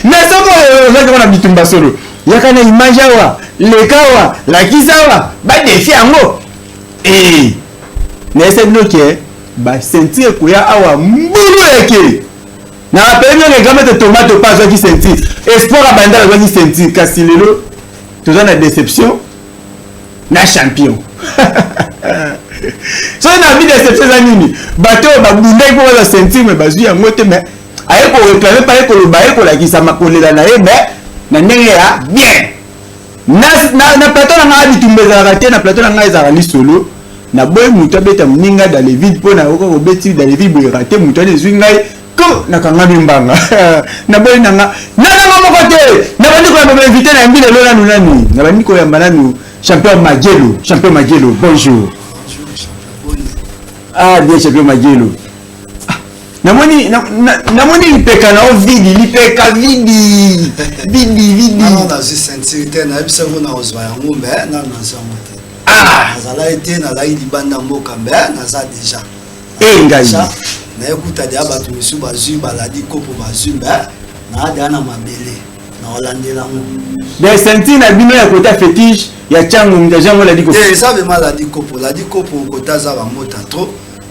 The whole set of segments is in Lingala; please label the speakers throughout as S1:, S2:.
S1: Mais soki ozalaki wana bitumba solo, yaka na image awa, leka awa, lakisa awa, badefi yango. E nayesa bino ke baceinture ekoya awa mbulu eke. Na rappeler bino ke grand maître Tomate mpe azwaki ceinture, Espoir Abandal azwaki ceinture, kasi lelo toza na déception na champion. Soki na bi déception eza nini? Bato oyo babundaki mpo bazwa ceinture, mais bazwi yango te. Mais aye koréclamer mpe aye koloba, aye kolakisa makolela na ye, mais na ndenge ya bien. Na plateau na ngai bitumba ezalaka te. Na plateau na ngai ezalaka lisolo. Naboyi moto abeta moninga dans le vide, mpo nayoka kobeti dans le vide boyeka te. Moto wana ezwi ngai ko nakangami mbanga. Naboyi na nga nananga moko te. Nabandi koyamba bainvité na yambi lelo nanu nani? Nabandi koyamba nanu champion Magelo. Champion Magelo, bonjour. Ah bien, champion Magelo. Ah, namoni lipeka na yo vidi, lipeka vidi vidi vidi.
S2: Nano nazwi ceinture te. Nayebisako na kozwa yango, mais nano nazwi yango te.
S1: Ah.
S2: Nazalaki te, nazalaki libanda mboka, mais naza déjà.
S1: E ngai.
S2: Nayekuta deya bato misusu bazwi, baladi kopo bazwi, mais naa deya na mabele na kolandela yango.
S1: De ceinture na bino ya kota fétiche ya Ntiango, moto azwi yango, ladi kopo?
S2: Te, eza vraiment ladi kopo. Ladi kopo kota aza bamota trop.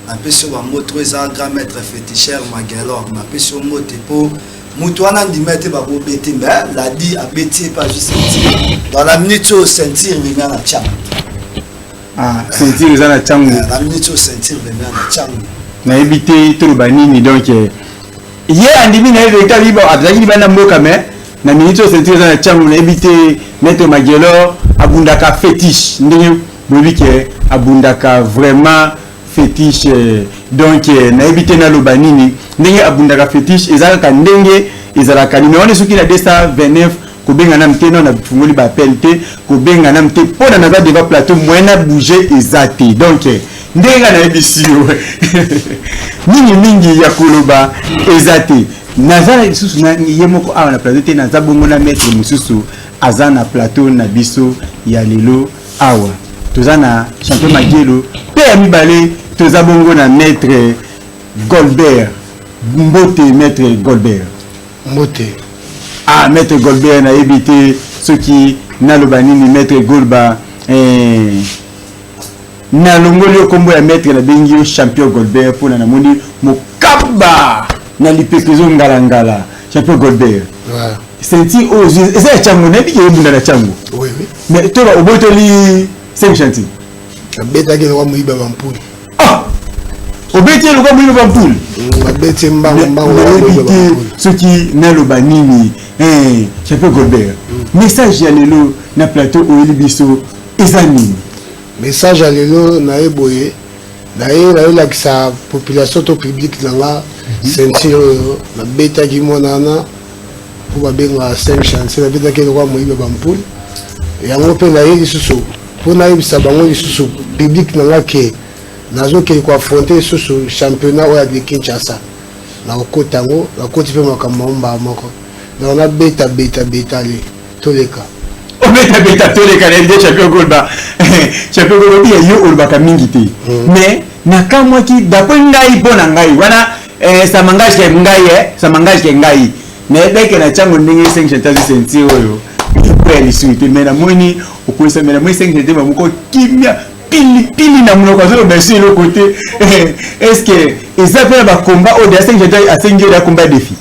S2: Napesi yo bango trop. Eza grand maître féticheur Magelor. Napesi yo mbote mpo moto wana ndima te bakobete, mais ladi abeti ye mpe azwi ceinture. Dans la minute oyo ceinture vraiment na Ntiango.
S1: Ah, ceinture eza na Ntiango.
S2: Na minute oyo ceinture vraiment na Ntiango.
S1: Nayebi te toloba nini. Donc ye andimi na ye vérité, abi bon, azalaki libanda mboka, mais na minute oyo ceinture eza na Ntiango. Nayebi te, maître Magelor abundaka fétiche ndenge boyebi ke abundaka vraiment fétiche. Donc nayebi te naloba nini. Ndenge abundaka fétiche eza kaka ndenge ezalaka. Numéro wana soki na 229, kobenga nanu te. No, nafungoli baappel te, kobenga nanu te mpona naza devant plateau, moyen na bouger eza te. Donc ndenge nga nayebisi yo, mingimingi ya koloba eza te. Naza na lisusu na ye moko awa na plateau te. Naza bongo na maître mosusu aza na plateau na biso ya lelo awa. Toza na champion Magielo mpe ya mibale toza bongo na maître Golbert. Mbote, maître Golbert.
S3: Mbote.
S1: Ah, maître Golbert, nayebi te soki naloba nini. Maître Golba, nalongoli yo nkombo ya maître, nabengi yo champion Golbert mpona namoni mokaba na lipeko ezongalangala. Champion Golbert, ceinture oyo eza ya Ntiango. Nayebi ke ebunda na Ntiango.
S3: Oui.
S1: Mais toba obotoli 5 chantier.
S3: Abetaki eloko moyiba bampule.
S1: Ah, obeti eloko moyiba bampule.
S3: Abeti mbango mbango.
S1: Nayebi te soki naloba nini. Champion Golbert, message ya lelo na plateau oyeli biso eza nini?
S3: Message ya lelo naye boye, naye nayolakisa population to public na nga ceinture oyo nabetaki mwana wana mpo babengaka 5 chantier. Nabetaki eloko ya moyiba bampule yango mpe naye lisusu mpo nayebisa bango lisusu, public na nga, ke nazokende koaffronter lisusu championnat oyo ya de Kinshasa. Nakokota yango, nakoti mpe makambo yango mbala moko. Donc nabeta beta beta le toleka.
S1: Obetabeta toleka na ye. Champion Golba, champion Golba, obi ya yo olobaka mingi te, mais nakamwaki. D'après ngai, mpo na ngai wana, ça m'engage ke ngai, ça m'engage ke ngai nayebeke na ntiango ndenge 5 chantier azwi ceinture oyo po ya lisusu te. Mais namoni okwesa, mais namoni 5 chantier bamoko kimia, pilipili na monoko, azoloba esi eloko te. Est ce que eza mpe na bacombat oyo deya 5 chantier asengi oyo ya combat défi?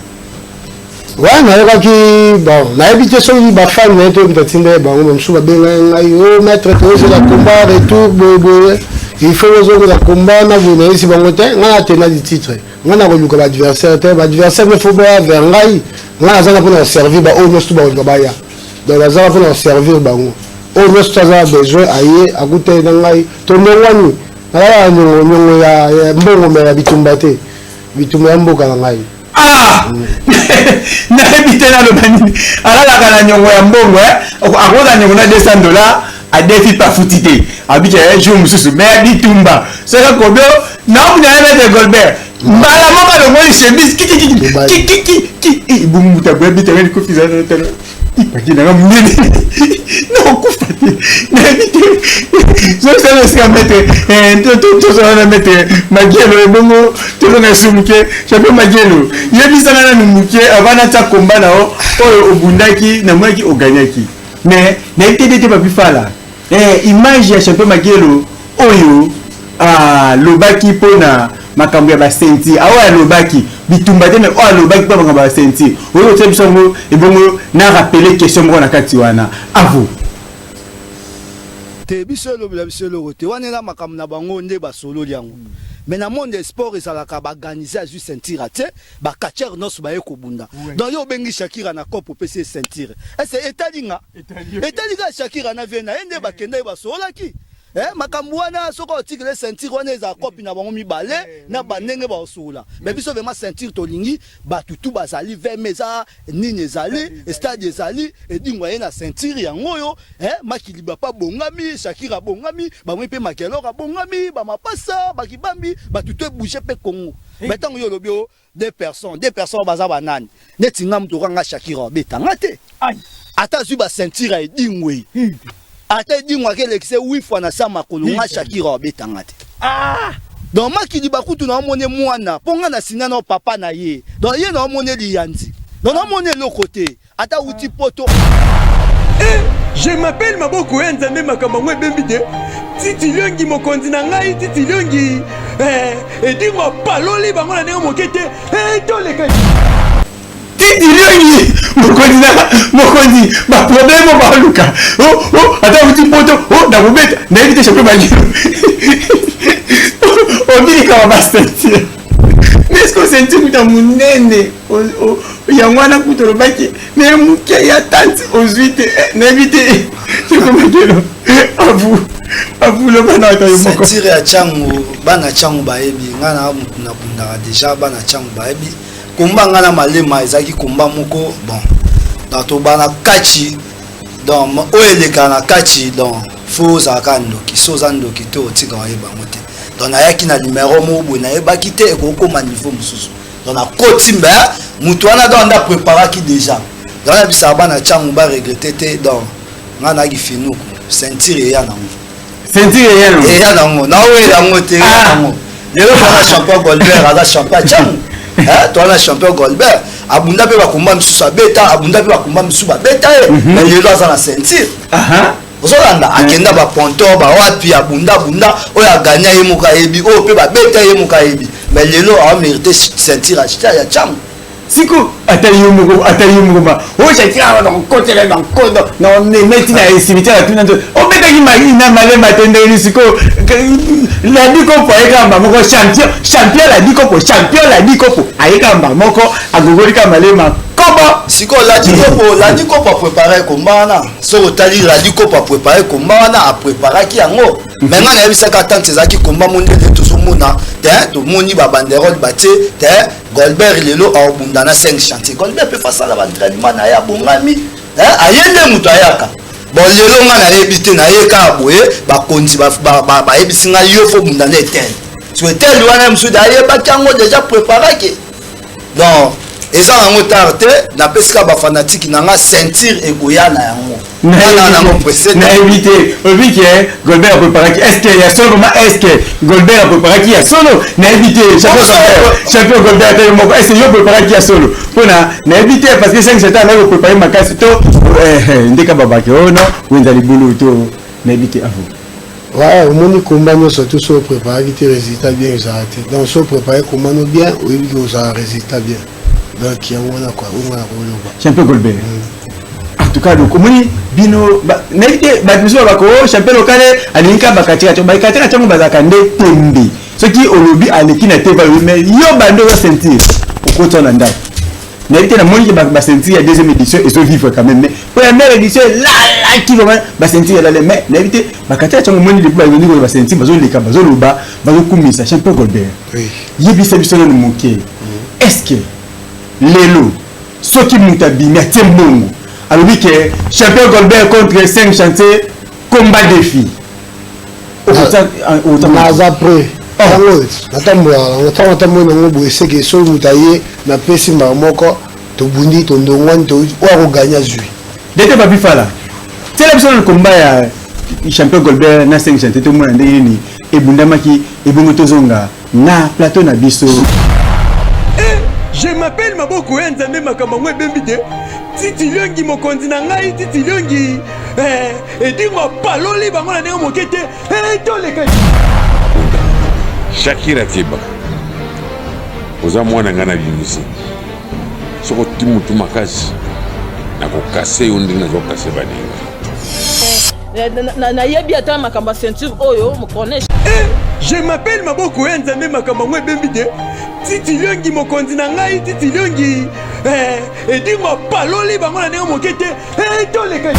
S3: Ouais, nayokaki. Bon, nayebi te soki bafani na ye toyoki tatinda ye. Bango mosusu babengai ngai: "O maître, tozozela combat retour boyeboye, il faut ozongela combat na boye." Nayebisi bango te, ngai natena di titre, ngai nakoluka baadversaire te. Baadversaire mais faut baya vers ngai. Ngai naza na mpona koservir baoyo nyonso to bakoluka baya. Donc naza na mpona koservir bango. Oyo nyonso to aza na besoin, aye akutani na ngai, tondongwani. Nazala na nyongo nyongo ya mbongo, mais ya bitumba te, bitumba ya mboka na ngai.
S1: Ah, nayebi te naloba nini. Alalaka na nyongo ya mbongo, akoza nyongo na 200 $, adefi pa futi te, abiki jour mosusu. Mais ya bitumba, soki akobi naomuna ye, maître Golbert mbala moko alongoli chemise kikikiki kikiki, ebungu mutu aboya bitanga likofi. Ipaki nanga monene, nakokufa te, nayebi te. Zosala esika maître, tozala na maître Magielo, ebongo tozonga esu moke. Champion Magielo, yebisanga nanu moke avant natia komba na yo oyo obundaki, namonaki ogagnaki, mais nayebi te te Papi Fala, image ya champion Magielo oyo alobaki mpona makambo ya baceinture, aoyo alobaki bitumba te, mais oyo alobaki mpo makambo ya baceinture, oyo otia biso yango, ebongo na rappeler question moko na kati wana. Avo.
S2: Te, biso elobela biso eloko te. Wana eza makambo na bango nde basololi yango. Mais na monde ya sport ezalaka baorganiser, azwi ceinture te, bacatcheurs nyonso baye kobunda. Donc yo obengi Shakira na cope, opesi ye ceinture, ese etali nga, etali kaka Shakira na vie na ye nde bakenda ye basololaki. Makambo wana, soki otikele ceinture wana, ezala kopi na bango mibale na bandenge baosola. Mais biso vraiment ceinture tolingi, bato tu bazali veme, eza nini, ezali stade, ezali edingwa ye na ceinture yango oyo. Makili bapa bongami, Shakira abongami, bamoi mpe Makelor abongami, bamapasa bakibambi, bato to ebouge mpe Congo. Mais ntango yo olobi o deux personnes, deux personnes baza banani? Neti nga moto okanga Shakira obetanga te, ata azwi baceinture ya edingwe, ata edingwe akelekise huit fois na sa makolo, nga Shakira obetanga te. Donc makili bakutu na omoni mwana mpo nga na sina na papa na ye, donc ye na omoni liyanzi, donc naomoni eloko te, ata wuti poto.
S4: Eh, je m'appelle Maboko ya Nzambe. Makambo yango ebembi te. Titi Liongi, mokonzi na ngai, Titi Liongi, eh, edingo apaloli bango na ndenge moke te. Eh, toleka.
S1: Titi Liongi, mokonzi na mokonzi, baproblème oyo baluka, ata wuti poto, nakobeta, nayebi te. Champion Bagilo, obilikaka baceinture, mais est-ce que ceinture kuta monene yango wana kuta olobaki me moke ya tante ozwi te? Nayebi te. Champion avu avu, loba na ata yo moko.
S2: Ceinture ya Ntiango, bana Ntiango bayebi ngai na motu nabundaka déjà. Bana Ntiango bayebi komba ngai na Malema ezalaki komba moko bon. Donc tobana kati, donc oyo elekaka na kati, donc fo ozalaka ndoki. So oza ndoki te, otika oyeba yango te. Donc nayaki na numero moko boye, nayebaki te ekokóma niveau mosusu. Donc nakoti mbe motu wana, donc nda préparaki déjà. Donc nayebisaka bana Ntiango baregretter te. Donc ngai nayaki finuku, ceinture eya nango.
S1: Ceinture eya nango.
S2: Eya nango, naowela yango te, eya nango. Lelo toza champion Goldberg, aza champion Ntiango. Toza champion Goldberg, abunda mpe bakomba misusu abeta, abunda mpe bakomba misusu babeta ye, mais lelo aza na ceinture. Ozolanda, akenda baponton bawapi, abunda bunda, oyo aganya ye moko ayebi, oyo mpe babeta ye moko ayebi, mais lelo aomérite ceinture ya Ntiango.
S1: Siko ata yo moko, ata yo moko ba oyo Shakira na kokotela na nkondo na omemeti na cimetière, atuna nzo obetaki na Malema te ndenge siko Ladi Kopo ayeka mba moko champion, champion Ladi Kopo, champion Ladi Kopo ayeka mba moko, agogoli ka Malema kobo.
S2: Sikoyo Ladi Kopo, Ladi Kopo aprépare komba wana. Soki otali, Ladi Kopo aprépare komba wana, apréparaki yango. Mais ngai nayebisaka tante, ezalaki komba mo ndenge tozomona te. Tomoni babanderole batie te, Goldberg lelo aobunda na 5 chantier. Goldberg mpe fasala baentraînement na ye, abongami, aye nde moto ayaka. Bon, lelo ngai nayebi te, naye kaka boye, bakonzi bayebisi ngai: yo fo bunda na etel. So etel wana mosusu ayebaki yango déjà, préparaki. Donc eza nango tard te. Napesi kaka bafanatiques na nga, ceinture ekoya na yango. Nango pressé.
S1: Nayebi te, oyebi ke Goldberg apréparaki, est ce que ya solo vraiment? Est ce que Goldberg apréparaki ya solo? Nayebi te, champion Goldberg, ata yo moko, est ce que yo préparaki ya solo? Mpona nayebi te, parce que 5 sept azali kopréparé makasi to ndeka babaki oyo no wenza libulu to, nayebi te, avo.
S3: Ouais, omoni, komba nyonso to so opréparaki te, résultat bien ezala te. Donc so opréparé komba no bien, oyebi ke ozala résultat bien. Donc yango wana kua oyo nga na koloba.
S1: Champion Goldberg, en tout cas, donc omoni bino, nayebi te, bato mosusu babako champion lokale alingi kaka bakatikati, bakatikati yango bazalaka nde tembe. Soki olobi aleki na te, balobi, mais yo bande oza ceinture, okota na ndako. Nayebi te, namoni ke baceinture ya deuxième édition ezovivre quand même, mais première édition elalaki vraiment, baceinture elale. Mais nayebi te, bakatikati yango, omoni depuis balingi koyo baceinture bazoleka, bazoloba, bazokumisa champion Goldberg. Yebisa biso nanu moke, est ce que lelo soki moto abimi, atie mbongo, alobi ke champion Goldberg contre 5 chantier, combat défi?
S3: Naza prêt. Yango natambolaka nango, ntango natamboli nango boye, seke soki moto aye, napesi mbala moko, tobundi, tondongwani, oyo akoganya azwi.
S1: Dete Papi Fala, tiela biso na combat ya champion Goldberg na 5 chantier tomona ndenge nini ebundamaki ebongo tozonga na plateau na biso.
S4: Eh, je m'appelle Maboko ya Nzambe makambo yango ebembi te. Titi Liongi mokonzi na ngai Titi Liongi. Eh, edingo apaloli bango na ndenge moke te. Eh, toleka.
S5: Shakira Keba. Oza mwana ngai na bimisi. Soki oti mutu makasi nakokase yo ndenge nazokase baninga.
S6: Nayebi ata makambo ya ceinture oyo mocorneche.
S4: Eh, je m'appelle Maboko ya Nzambe makambo yango ebembi te. Titi Liongi mokonzi na ngai Titi Liongi. Eh, edingo apaloli bango na ndenge moke te. Eh, toleka.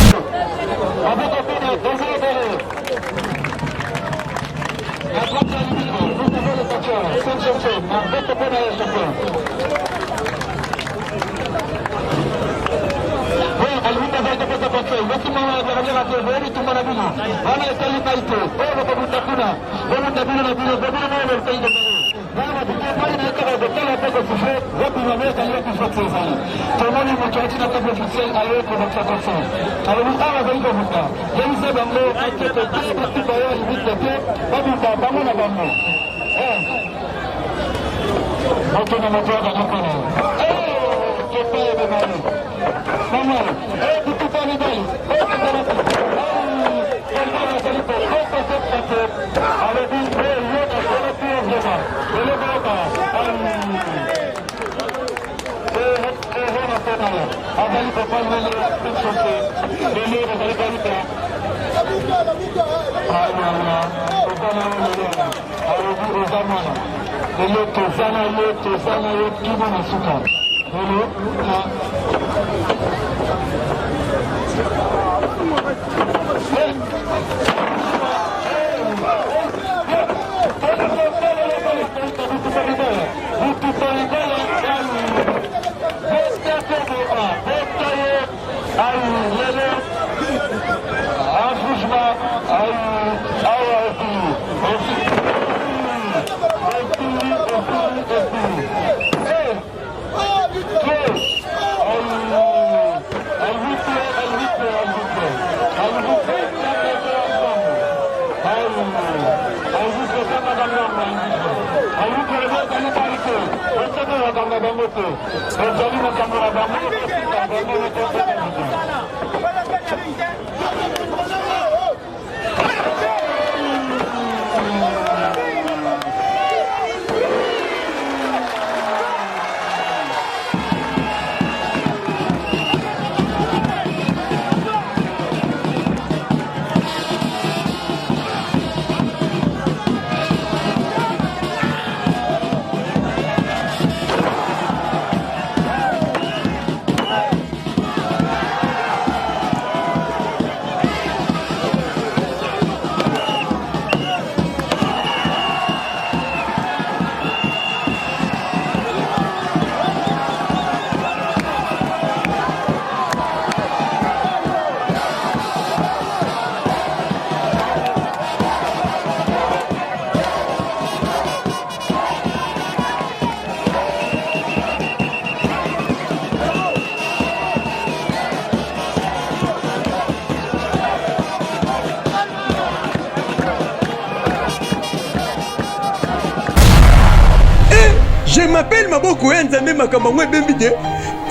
S4: Je m'appelle Maboko ya Nzambe makambo yango ebembi te.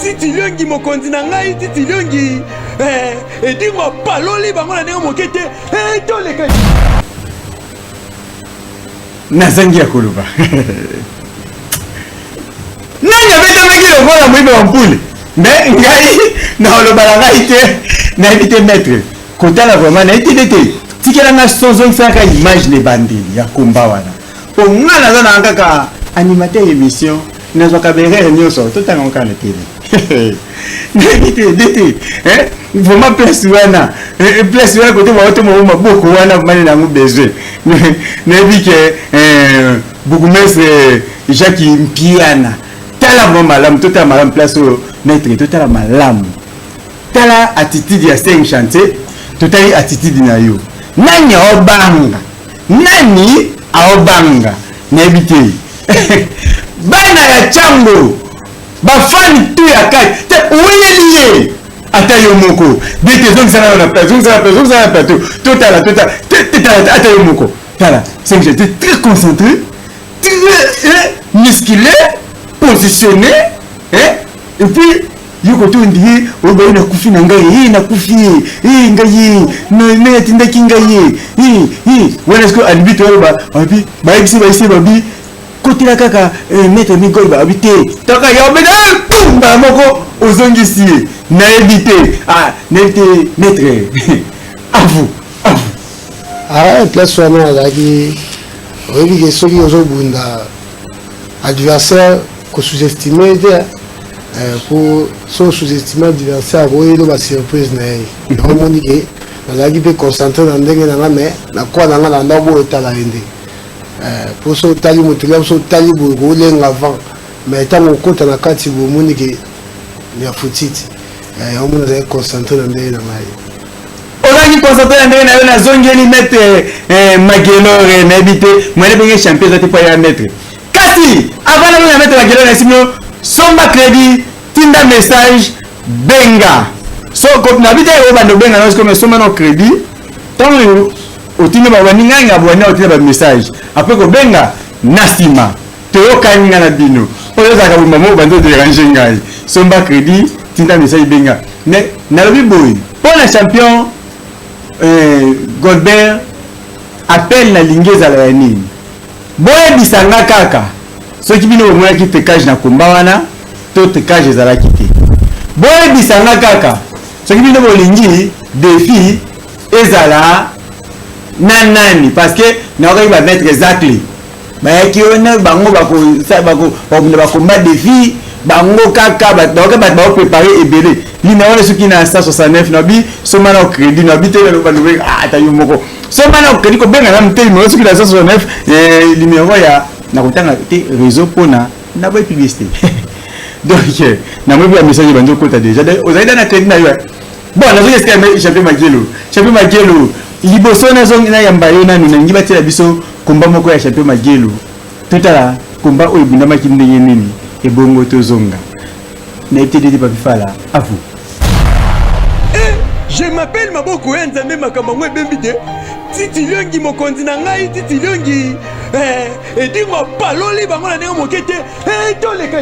S4: Titi Liongi mokonzi na ngai Titi Liongi. Eh, edingo apaloli bango na ndenge moke te. Eh, toleka.
S1: Nazangi ya koloba. Nani abetamaki lokola moyibi wa mpule? Mais ngai nakoloba na ngai te, nayebi te maître. Kotala vraiment nayebi te te. Tikela nga son zongisaka image na ebandeli ya combat wana. Po nga naza na kaka animateur émission nazwaka ba erreur nyonso totanga ngo kaka na tele. Nayebi te dete eh vraiment place wana place wana kote baoto moko maboko wana mani nango besoin. Nayebi ke bourgmestre Jacques Mpiana tala vraiment malamu totala malamu place oyo maître totala malamu. Tala attitude ya 5 chantier totali attitude na yo nani aobanga nani aobanga nayebi te bana ya chango bafani tu ya kati te oweleli ye ata yo. yo moko dete ezongisa nano na plateau, zongisa na plateau, zongisa na plateau, totala totala totala ata yo moko tala. C'est que j'étais très concentré, très eh, musculé, positionné, eh, et puis yo kote ondie oyo baye nakufi na ngai e nakufi e ngai nani atindaki ngai e wana sikoyo alibi toyaloba abi bayebisi bayebisi babi kotela kaka maître migol babi te toka ya obeda mbala moko ozongisi ye nayebi te ah nayebi te maître à vous à vous.
S3: Ah, place wana azalaki oyebi ke soki ozobunda adversaire ko sous-estimer te po so sous-estimer adversaire akoyelo ba surprise na ye. Omoni ke nazalaki mpe concentré na ndenge na nga, mais na kwa na nga na ndako boyo otala ye nde po so otali moto lia so otali boye kolenga avant, mais ntango okota na kati boye omoni ke ya futiti. Omoni nazalaki concentré na ndenge na ngai.
S1: Ozalaki concentré na ndenge na yo. Nazongeli maître Magelore, nayebi te mwene ndenge champion eza te mpo ya maître, kasi avant nazonga maître Magelore, nayesi bino somba crédit, tinda message, benga. So nabi te obanda obenga na sikoyo, somba na crédit, ntango otinda babandi ngai nga bwani otinda bamessage, après kobenga na nsima toyokani nga na bino. Oyo ozalaka bomba moko bandi odéranger ngai, somba crédit, tinda message, benga. Mais nalobi boye mpo na champion Goldberg, appel nalingi ezala ya nini? Boyebisa nga kaka soki bino bomonaki trucage na komba wana to trucage ezalaki te. Boyebisa nga kaka soki bino bolingi défi ezala na nani, parce que naokaki bamaître exactly bayaki wana, bango bakobunda bakomba défi bango kaka naoka bato baopréparer ebele. Numéro wana soki na 169 nabi soma na crédit, nabi te balobi ata yo moko soma na crédit kobenga nanu te. Numéro soki na 169, numéro ya nakotanga te réseau mpona na boye publicité. Donc namoni mpe bamessage ebandi okota déjà. Ozali da na crédit na yo. Bon, nazongi esika champion Magelo. Champion Magelo, liboso nayamba yo nanu, nalingi batiela biso komba moko ya champion Magelo, totala komba oyo ebundamaki ndenge nini, ebongo tozonga. Nayebi te dede Papi Fala, à vous.
S4: Je m'appelle Maboko ya Nzambe, makambo yango ebembi te. Titi Liongi mokonzi na ngai, Titi Liongi edingo apaloli bango na ndenge moke te, toleka.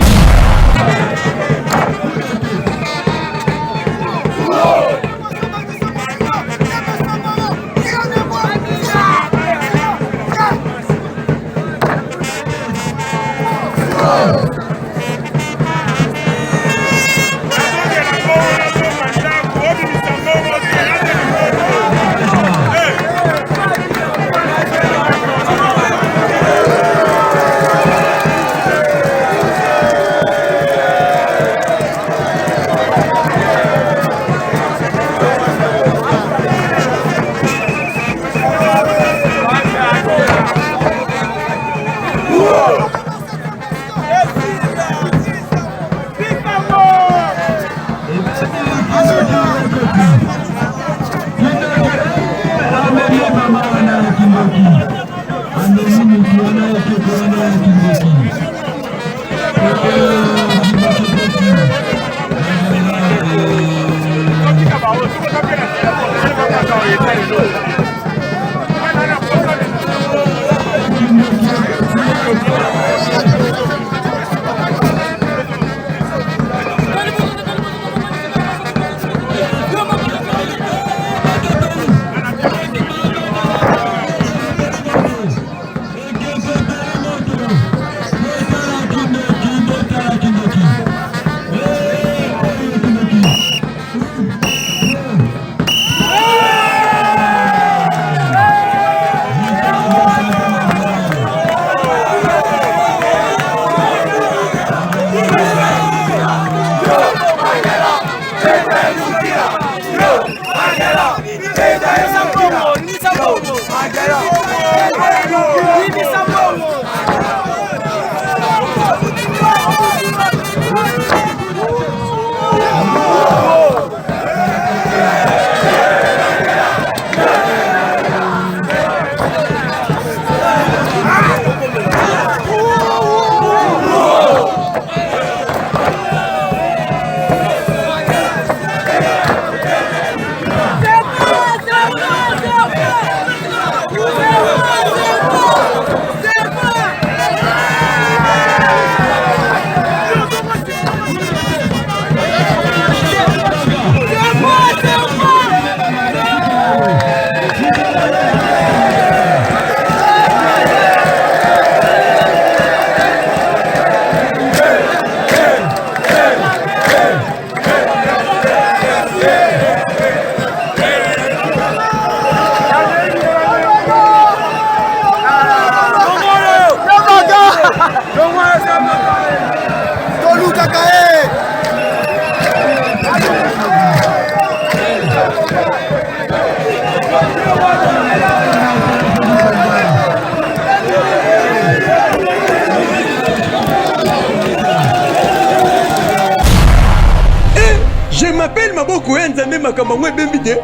S4: Je m'appelle Maboko ya Nzambe, makambo yango ebembi te.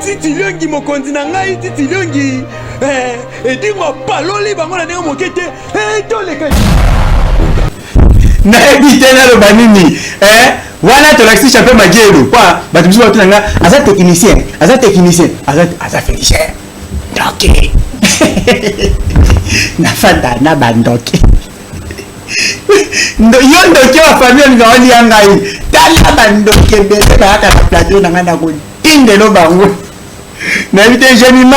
S4: Titi Liongi mokonzi na ngai, Titi Liongi eh, edingo apaloli bango na ndenge moke te eh, toleka.
S1: Nayebi te naloba nini eh? Wana tolakisi champion Magielo kwa bato mosusu batuna nga aza technicien, aza technicien, aza féticheur, ndoki. Nafanda na bandoki. Yo ndoki wa famille olinga olia ngai. Tala bandoki ebele bayaka na plateau na ngai, na kotindelo bango. Nayebi te. Jemima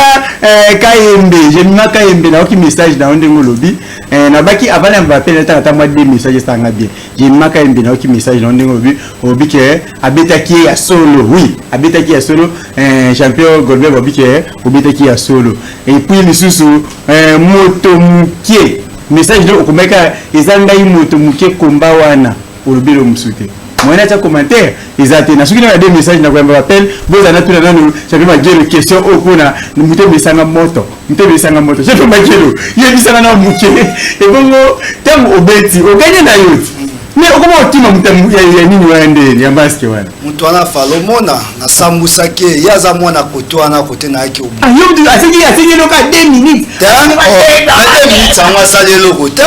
S1: Kayembe, Jemima Kayembe, nayoki message na yo ndenge olobi. Nabaki avant na bape natanga ata mwa deux message, esanga bien. Jemima Kayembe, nayoki message na yo ndenge olobi, olobi ke abetaki ye ya solo. Oui, abetaki ya solo. Champion Goldberg olobi ke obetaki ya solo. Et puis lisusu moto moke, message nde okomaki kaka eza ngai moto moke. Komba wana olobi elo mosusu te, moyen atia commentaire eza te. Na soki na deux message na koyamba bapele, bozala natuna nanu champion Magielo question oyo mpona motema esanga moto, motema esanga moto. Champion Magielo, yebisanga na moke, ebongo ntango obeti, oganye na yo ti, mais okoma otima moto ya nini wana nde ya masque wana?
S2: Moto wana Falomona, nasambusaki ye, ye aza mwana kote wana, kote nayaki.
S1: Ah, yo mutu asengi eloko ya 2 minutes.
S2: 2 minutes yango asali eloko te,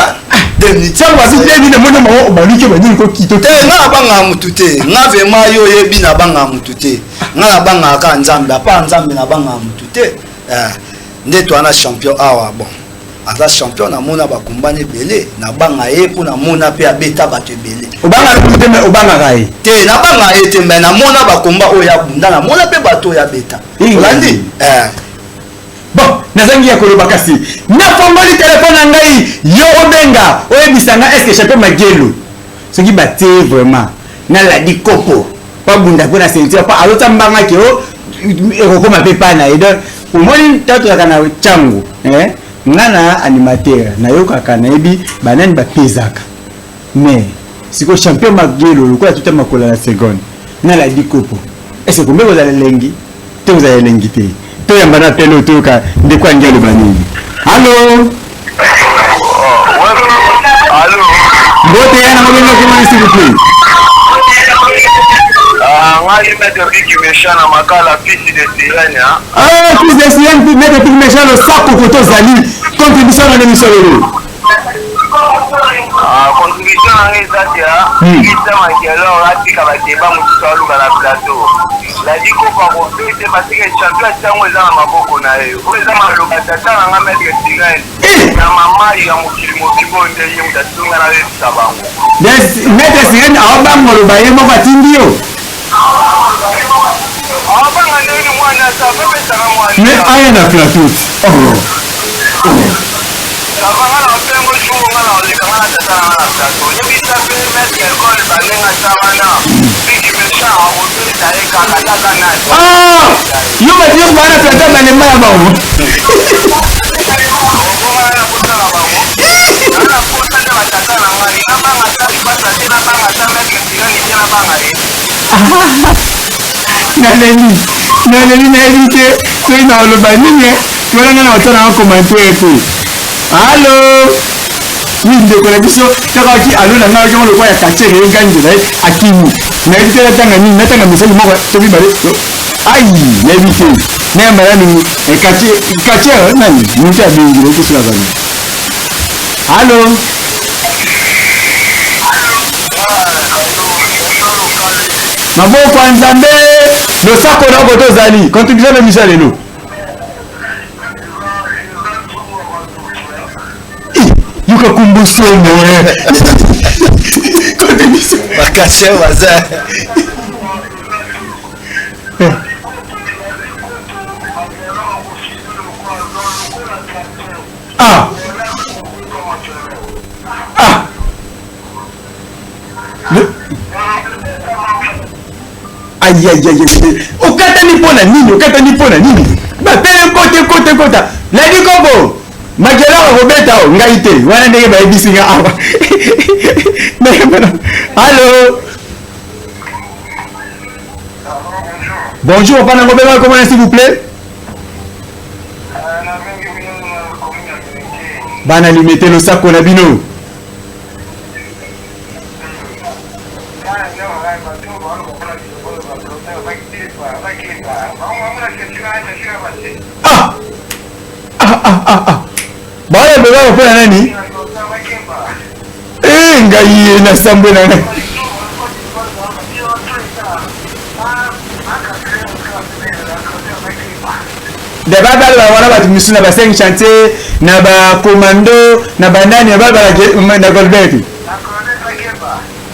S2: 2 minutes.
S1: Ntango bazi 2 minutes, mona bango baluki banini kokito.
S2: Te, nga nabangaka mutu te. Nga vraiment, yo oyebi, nabangaka mutu te. Nga nabangaka kaka Nzambe. Apa Nzambe, nabangaka mutu te. Nde to wana champion awa, bon, aza champion, namona bakumbani ebele, nabanga ye mpo namona mpe abeta bato ebele.
S1: Obangaka mutu te, mais obangaka ye?
S2: Te, nabanga ye te, mais namona bakomba oyo abunda, namona mpe bato oyo abeta. Olandi?
S1: Bon, nazangi ya koloba, kasi nafongoli telefone na ngai, yo obenga, oyebisa nga: est ce que champion Magielo, soki batie vraiment naladi kopo, babunda mpo na ceinture, mpo azotya mbanga ke o ekokoma mpe pa na ye? Donc omoni, ntango tozalaka na ntango, nga na animateur nayokaka, nayebi banani bapezaka. Mais sikoyo champion Magielo, lokola tuta makolo na seconde naladi kopo, est ce que kombe kozala elengi te, kozala elengi te? Toyamba na pele oyo, toyoka ndeko angi aloba nini. Allo?
S7: Allo?
S1: Mbote ya nango, benga komani, s'il vous plaît.
S7: Ngai maître Biki Méchant na Makala, fils de sirène.
S1: Ah, fils de sirène, maître Biki Méchant, losako koto ozali. Contribution na émission lelo?
S7: Contribution na ngai eza te isa Makelor atika badeba mosusu aluka na plateau. Ladi Kopa kobete parce que champion ntango eza na maboko na ye. Oyo eza maloba tata na nga maître sirène na mama ya mokili mobimba, oyo nde ye moto atunga na yebisa bango.
S1: Maître sirène aobanga oloba, ye moko atindi yo.
S7: Aobanga ndenge mwana sa apesaka mwana.
S1: Mais aya na plateau. Oh.
S7: Nga na mpengo jour nga na oleka, nga na tata na nga na plateau, yebisa mpe maître ekole bandenge ata wana Biki Méchant akobeta ye kaka tata nani.
S1: Ah! Yo bato nyonso baa na plateau, balemba ya bango.
S7: Obonga na kosala bango, nga na posa nde batata na ngai, nabanga ata lipasa te, nabanga ata maître sirène te, nabanga ye.
S1: Naleli, naleli, nayebi te soki na oloba nini wana. Nga na otala nga commentaire te. Allo? Oui, ndeko na biso takaki allo na ngai oki lokwa ya quartier ye ngangela ye akimi. Nayebi te natanga nini, natanga message moko to mibale. Ai, nayebi te nayamba nanu quartier, quartier nani moto abengi, nayebi te soki azali. Allo? Maboko ya Nzambe, losako na oko tozali. Contribution na émission lelo? Yoka kombo somo. Contribution?
S2: Bakase baza.
S1: Ah ah. Ayayayay, okatani mpo na nini? Okatani mpo na nini? Bapele kote kote kota. Ladi kobo Makela akobeta o ngai te wana ndenge bayebisi nga awa. Allo, bonjour papa, nango benga komona, s'il vous plaît. Bana Limete, losako na bino. Ah! Ah, ah, ah, ah. Baoyo bebaka mpo na nani? Eh, ngai ye na sambwe na ngai. De babala wana bato misusu na ba 5 chantier na ba commando na banani babalaka na Goldberg.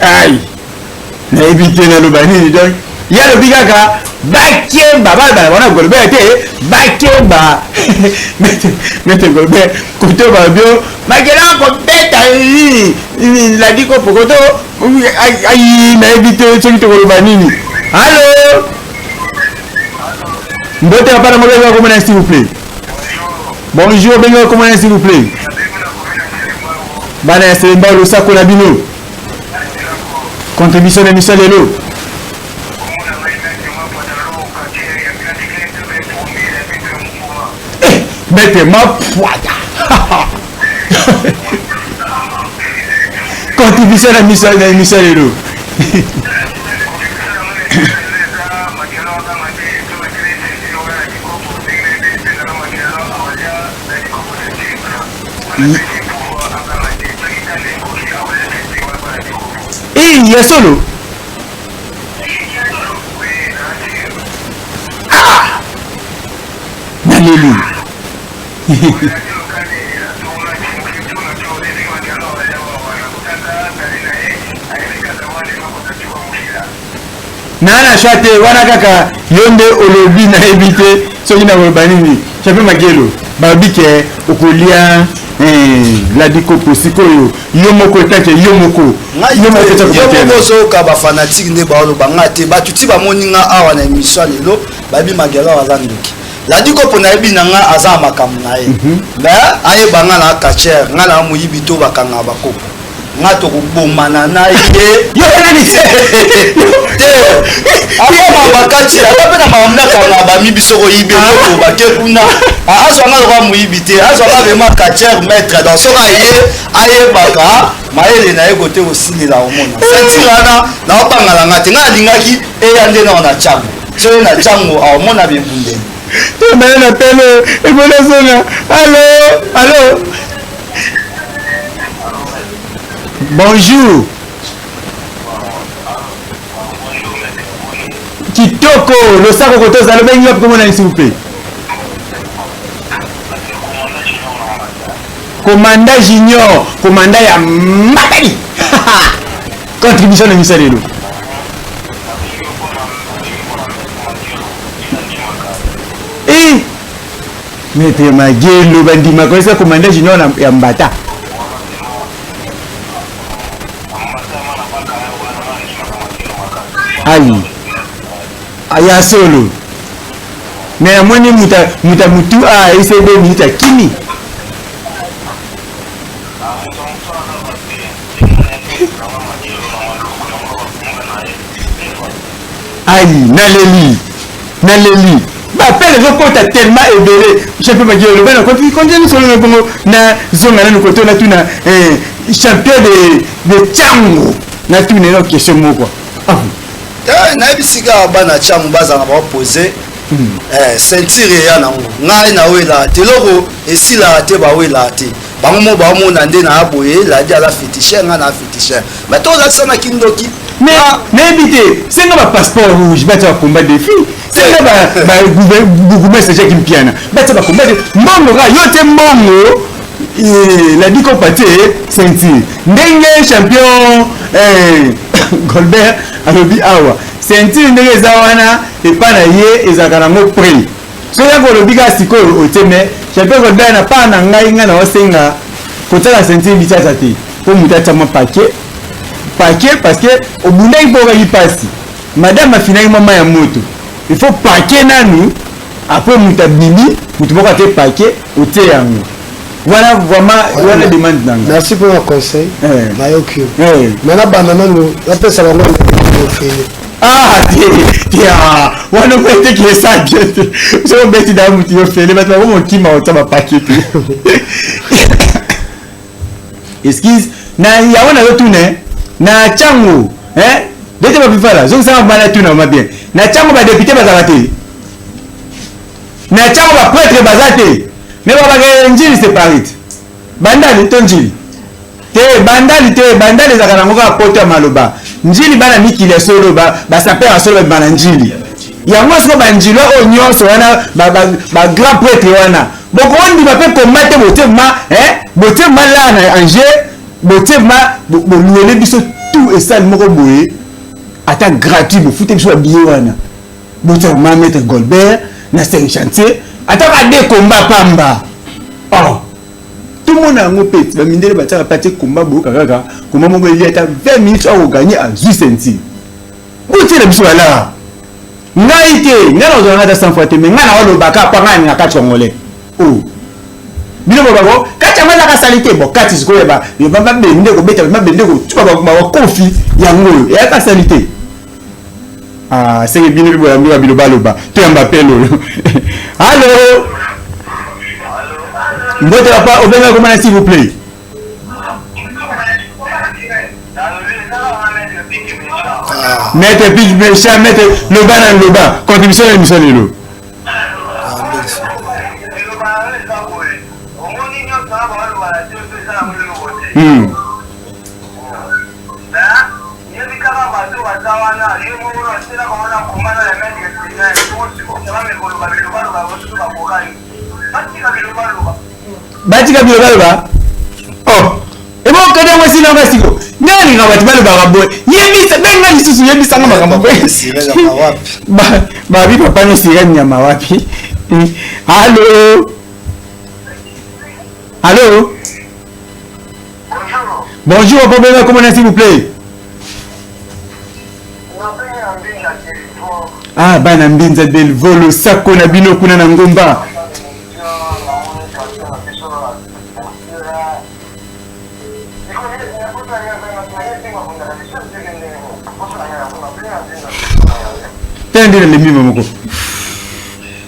S1: Ai. Nayebi te naloba nini donc ye alobi kaka bakemba balabala wana Golbert te bakemba mete Golbert koto babio makela kobeta ladi kopo koto ai nayebi te soki tokoloba nini. Allo, mbote papa na mobeki komona s'il vous plaît. Bonjour, bengi komona s'il vous plaît. Bana ya Selemba, losako na bino. Contribution na émission lelo. Eh, maître Mapuata. Contribution na émission na émission lelo. Eh, ya solo. Ah! Naleli. Naa na shwa te wana kaka yo nde olobi, nayebi te soki nakoloba nini. Champion Magelo, balobi ke okolia Gladi Kopo sikoyo yo moko etake yo moko
S2: yo moko ozoyoka bafanatike nde baoloba nga te. Bato ti bamoni nga awa na émission lelo, bayebi Magelo aza ndoki. Ladi Kopo nayebi na nga aza na makambo na ye, mais ayeba nga na catcher, nga na moyibi to bakanga bakopo nga tokobomana na ye.
S1: Yo nani
S2: te akoma bakati ata mpe na makambo nakanga bamibi soko oyibi eloko bake kuna azwa nga lokola moyibi te, azwa nga vraiment catcher maître. Donc soki aye ayebaka mayele na ye kote kosilela omona ceinture wana naobangala nga te. Nga alingaki eya nde nao na cango, soki na cango aomona bebundeli.
S1: Tobale na pele ebona zonga. Allo, allo, bonjour. Kitoko, losako koto ozala obengi wapi komona s'il vous plaît? Commanda Junior, commanda ya Matadi. Contribution na misa lelo. Eh, Maître Magelo bandimaka eza commanda Junior ya Mbata. Ayi. Aya solo. Mais namoni muta muta mutu a ese 2 minutes akimi. Ayi, naleli. Naleli. Bapele ezokota tellement ebele. Champion Magelo loba na kofi continue solo na bongo na zonga nanu koto na tuna champion de Tshangu na tuna eno question moko. Ah.
S2: Nayebi sika bana Tshangu bazala baopose ceinture eya nango ngai nawelaka te, eloko esilaka te, bawelaka te bango mo baomona nde na boye. Ladi aza féticheur, ngai na féticheur, mais tozalakisa na kindoki.
S1: Mais nayebi te, senga bapasseport rouge batia bacombat défi, senga bourgmestre Jacques Mpiana batia bacombat de mbongo kaka yo te mbongo Ladi Kopa te ceinture ndenge champion Golbert alobi awa, ceinture ndenge eza wana epa na ye ezalaka nango prix. Soki yako olobi kaka sikoyo otie, mais champion Golbert na part na ngai, ngai naosenga kotiaka ceinture bitiaka te mpo moto atia mwa paquet paquet, parce que obundaki mpo okaki mpasi, madame afinaki mwa mai ya moto, il faut paquet nanu, après moto abimi, moto moko ate paquet otie yango wana. Vraiment wana demande nanga.
S3: Merci pour le conseil. Nayoki yo. Mais nabanda nanu napesa bango ofele.
S1: Ah te te, ah wana obeteki esa bien te. Soki obeti da motu yo fele, bato bango mokima otya bapake te. Excuse na yango nazotuna na ntango. Dete bapifala zongisaka bana tuna ma bien na ntango badepute bazalaka te, na ntango bapretre baza te, me babaka Njili separate Bandali to Njili te. Bandali te, Bandali ezalaka nango kaka poto ya maloba. Njili bana mikili ya solo, basaper ya solo babima na Njili. Yango siko banjilwa oyo nyonso wana, bagrand prêtre wana, bokondima mpe koma te. Botie ma botie ma la na Angers, botie ma boluele biso tout esale moko boye, ata gratuit, bofute biso babillet wana. Botia ma maître Golbert na 5 chantier, ata ba de combat pamba. Oh, tomona yango mpe bamindele batiaka mpe atie komba, boyoka kaka komba moko eli ata 20 minutes, akoganye, azwi ceinture. Botiela biso balaa. Ngai te, ngai nazwaka ata 100 fois te, mais ngai naolobaka mpo ngai alingaka kati congolais. O bino bolobako kati yango ezaka sali te. Bon, kati sikoyo mabende kobeta, mabende kotuba, bakofi yango oyo eyaka sali te. Ah, seke bino mpe boyambi ba bilobaloba. Toyamba pele oyo. Allo, mbote papa, obenga komana, s'il vous plaît? Maître Pik Méchant, maître, loba na loba contribution na émission lelo.
S7: Yebi kaka bato baza wana, ye moko asila bango na komana ya maître Sylvain. Sikoyo koloba bilobaloba, mosusu bakokani, batika bilobaloba.
S1: Batika bilobaloba. Oh, ebokende yango esilanga siko. Nde alingaka bato balobaka boye. Yebisa, benga lisusu, yebisanga makambo boye. Babi papa no sirene nyama wapi? Allo, allo, bonjour papa, benga komona, s'il vous plaît? Ah, bana Mbinza Delvo, losako na bino kuna na ngomba. Te, nde nalembi moko.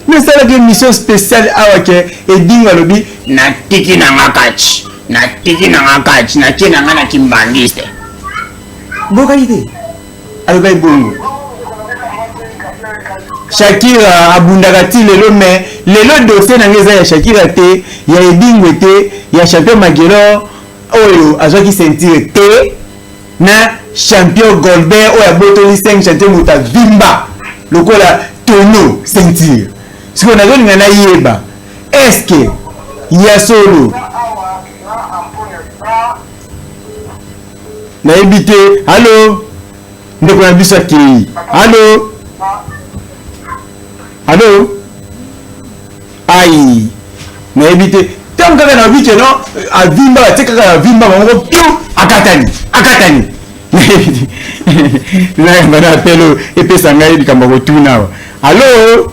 S1: Nasalaki émission spéciale awa ke Edingo alobi: "Natiki nanga kati, natiki nanga kati, natie nanga na kimbangiste." Bokaki te, alobaki bongo. Shakira abundaka ti lelo, mais lelo dossier na ngai eza ya Shakira te, ya Edingwe te, ya champion Magelor oyo azwaki ceinture te, na champion Golbert oyo abotoli 5 chantier, moto avimba lokola tono ceinture. Sikoyo nazolinga nayeba, est-ce ya solo? Nayebi te. Allo, ndeko na biso akei. Allo, allo, ai, nayebi te. Ntango kaka na ke no avimba, batie kaka avimba bango pio, akatani, akatani. Nayebi te. Nayamba na appel oyo epesa ngai likambo ya kotuna awa. Allo,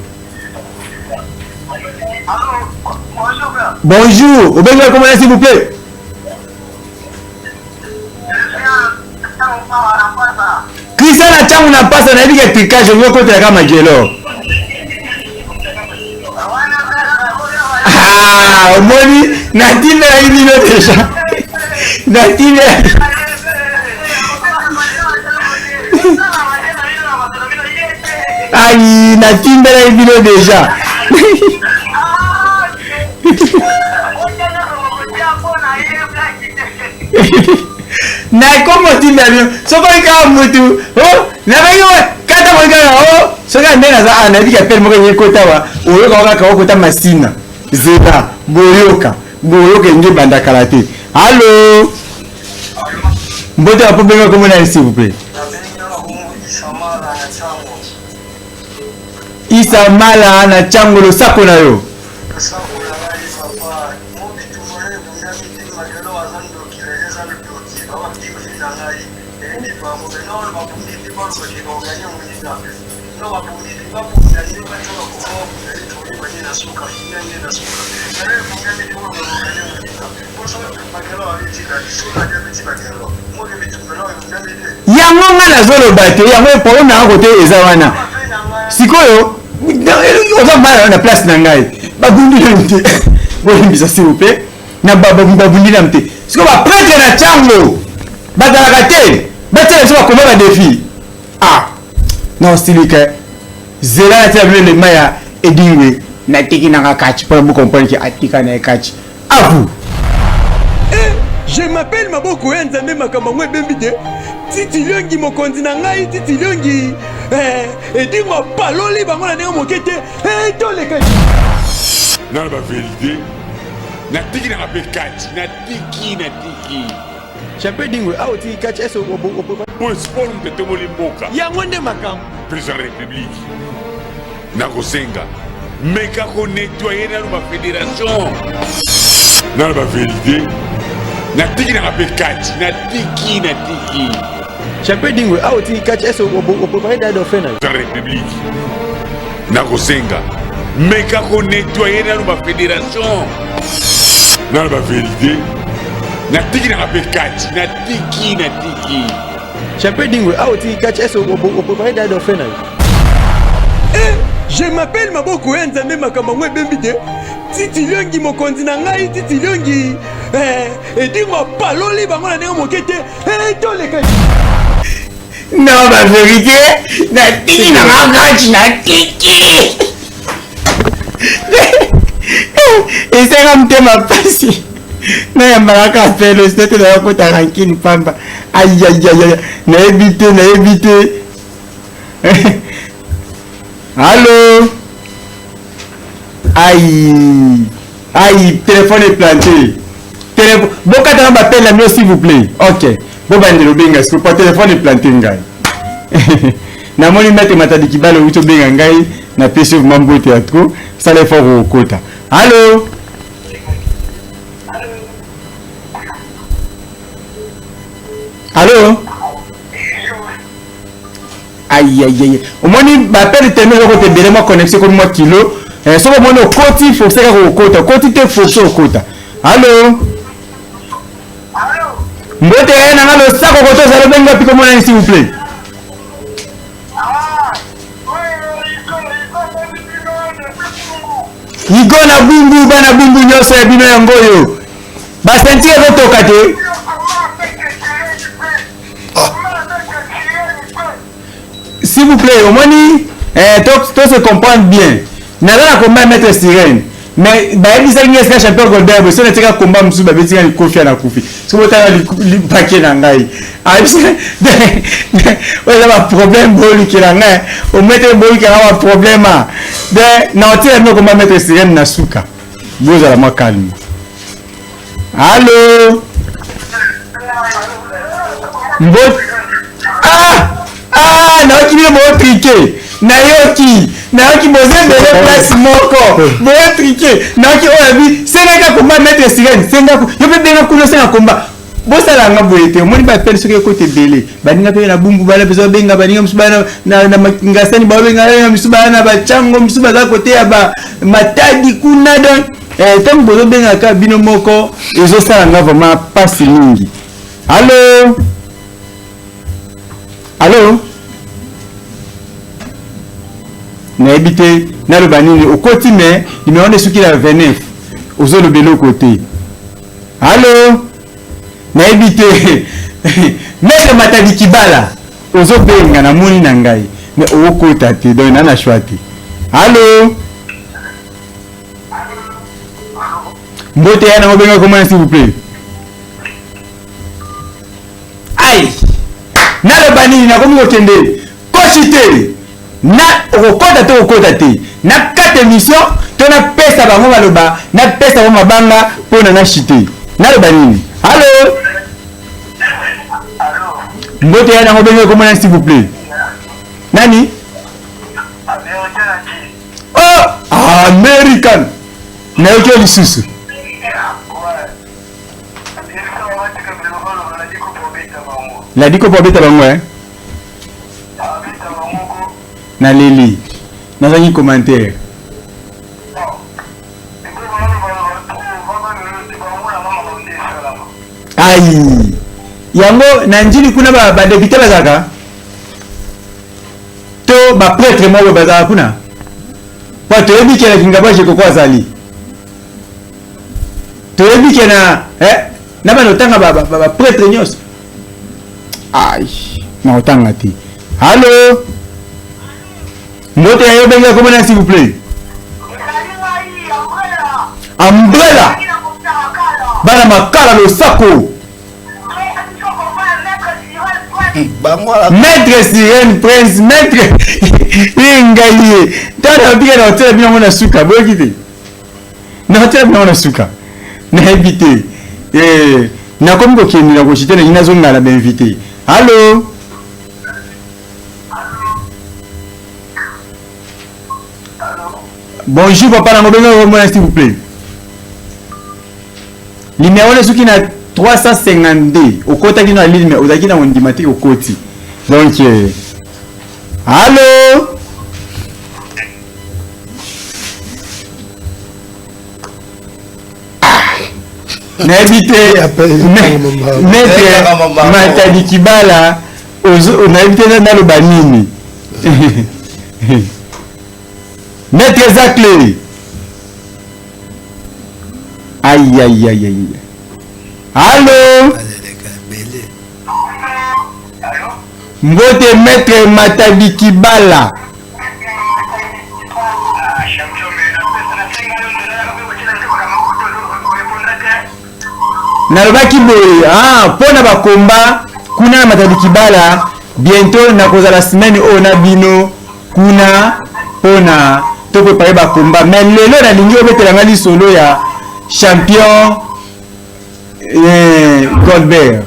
S1: bonjour, obengi komona, s'il vous plaît? Christian na ntango na mpasa, nayebi ke tricage olingi okotelaka Magelo. Ah, omoni, natindelaki bino déjà, natindelaki. Ai, natindelaki bino déjà. Nakoma otinda bino soki oyi kaka mutu nabangi kata moi kaka o soki nde naza a nayebi ka pele moko enye kota wa oyoka kaka okota masina zela. Boyoka, boyoka enge ebanda kala te. Allo, mbote bapo, benga kombo na ye, s'il vous plaît? Isa Mala na Ntiango, losako na yo.
S7: Losako na ngai papa, mo bitumba ebundami te. Makelo aza ndoki, lelo eza ndoki, baba na ngai eyebi bango. Me nano babundi te, balobaki baoganye moninga. No babundi te, babunda nde batia bakoma, babunda nde toyeba nde na suka fina, nde na suka lelo ebundami te, boloba baoganye moninga. Poso Makelo abetika soki adi abeti Makelo moke, bitumba nao ebundami te.
S1: Yango nga nazoloba te, yango problème na nga kote eza wana. Sikoyo oza mala na place na ngai, babundi nanu te. Boyembisa, s'il vous plaît. Na babundi nanu te. Sikoyo baprêtre na ntiango bazalaka te, batiela biso bakoma badéfi. Ah na osilika zela na tia bino elema ya Edingwe natiki nanga catch mpona bo comprendre ke atika na ye catch. À vous.
S4: Eh, je m'appelle maboko ya nzambe makambo yango ebembi te titi liongi mokonzi na ngai titi liongi eh, edingo apaloli bango na ndenge moke te eh, toleka
S5: naloba verite natiki nanga mpe kati natiki natiki
S4: Champion Dingwe awa otiki kati est
S5: po sport moto etomboli mboka
S4: yango nde makambo
S5: président ya république nakosenga meka konettoye nano bafédération nano baverité natiki nanga mpe kati natiki natiki
S4: Champion Dingwe awa otiki kati est oprépare dada dauphin na yo
S5: président ya république nakosenga meka konettoye nano bafédération nano baverité natiki nanga mpe kati natiki natiki
S4: Champion Dingwe awa otiki kati est oprépare dada dauphin na yo Eh, je m'appelle maboko ya nzambe makambo yango ebembi te titi liongi mokonzi na ngai titi liongi eh, edingo apaloli bango na ndenge moke te eh, toleka
S1: Non, ba vérité, natiki na nga kati natiki. Esenga motema mpasi nayambaka kaka pelo sino te nayokota rankine pamba ayayaya nayebi te nayebi te allo ayi ayi téléphone est planté Tele bokataka bapele na bino s'il vous plaît ok bobandela obenga sikoyo po telefone eplante ngai namoni maître matadi kibala outi obenga ngai napesi yo vraimen mbote ya trop sala effort okota allo allo ayayaya omoni bapele teme ezokota ebele mwa connexion ekomi mwa kilo eh, soki omoni okoti force kaka okota okoti te force okota Allo Mbote eh, nanga losako koto ozali obengi wapi kombo nani s'il vous plaît Igo na bumbu bana bumbu nyonso ya bino yango oyo basentire ekotoka te S'il vous plaît, omoni eh, to, to se comprendre bien. Naza na combat maître sirène. Mais bayebisaki ngai esika champion Goldberg boye soki natika combat mosusu babeti ngai likofi ya nakufi. Soki botala lipake na ngai. Oyo eza ba problème bolukela ngai. Omete bolukela ngai ba problème. Donc na otika bino combat maître sirène na suka. Bozala mwa calme. Allo Mbote Ah Ah nayoki bino botrike nayoki nayoki boza ebele place moko botrike nayoki oyo abi sengaka komba maître sirène senga yo mpe benga kuna osenga komba bosala yanga boye te omoni bapele soki ekota ebele baninga mpe na bumbu bana mpenza babenga baninga mosusu bana na ngasani babenga mosusu bana na bacango mosusu baza kote ya matadi kuna donc eh, ntango bozobengaka bino moko ezosala nga vraiment mpasi mingi allo allo nayebi te naloba nini okoti me nimero nde soki na 29 ozoloba eloko te allo nayebi te maître matadi kibala ozobenga namoni na ngai me okota te donc na na choix te allo mbote ya nango benga komona s'il vous plaît ai naloba nini nakomi kokende koshi te na okokota te okokota te na kata émission to napesa bango maloba napesa bango mabanga mpo na nachite naloba nini allo mbote ya nango benga komona s'il vous plaît nani oh american nayoki yo lisusu ladi kopo abeta bango eh? naleli nazangi commentaire ai yango na njili kuna badepute ba bazalaka to ba prêtre moko bazalaka kuna po toyebi ke na kingabwa jekoko azali toyebi ke na eh, na bana otanga ba, ba, ba, ba prêtre nyonso ai na otanga te. Allo, mbote ya yo, benga komona s'il vous plaît. Umbrella bana Makala, losako. Maître Sirène Prince, maître ye ngai ye ntango nabika na hôtel bino yango na suka, boyoki te na hôtel bino yango na suka, nayebi te. Nakomi kokende na koshite, nangi nazongala bainvité. Allo, bonjour papa nango, benga komona s'il vous plaît. Numéro wana soki na 352 okotaki na ligne, mais ozalaki na kondima te, okoti. Donc allo, nayebi te, maître Matadi Kibala, nayebi te naloba nini. Maître Zacle, aïe aïe aïe aïe. Allo, mbote maître Matadi Kibala. Nalobaki boye, ah, mpo na bakomba kuna na Matadi Kibala, bientôt nakozala semaine oyo na bino kuna mpona toprépare bakomba. Mais lelo nalingi obetelanga lisolo ya champion Goldberg.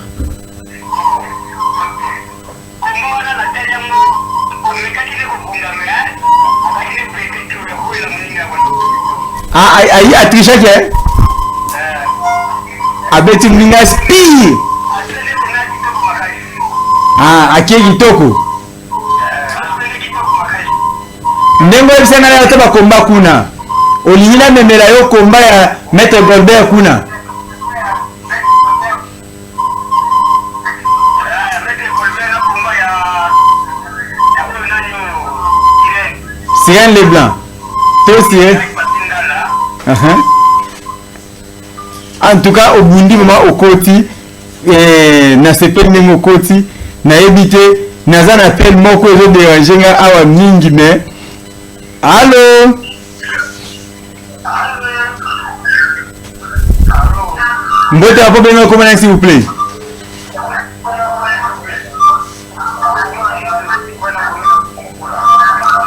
S1: Ah, ayi atrichaki, eh? Abeti moninga spire. Ah, akie kitoko ndenge oyebisa ngai ata bakomba kuna, olingi namemela yo komba ya maître Goldberg kuna. Sirène Leblanc to Sirène. En tout cas obundi mama, okoti, nasepeli ndenge okoti. Nayebi te, naza na appel moko ezoderange nga awa mingi, mais allo, mbote apo, benga komona s'il vous plaît.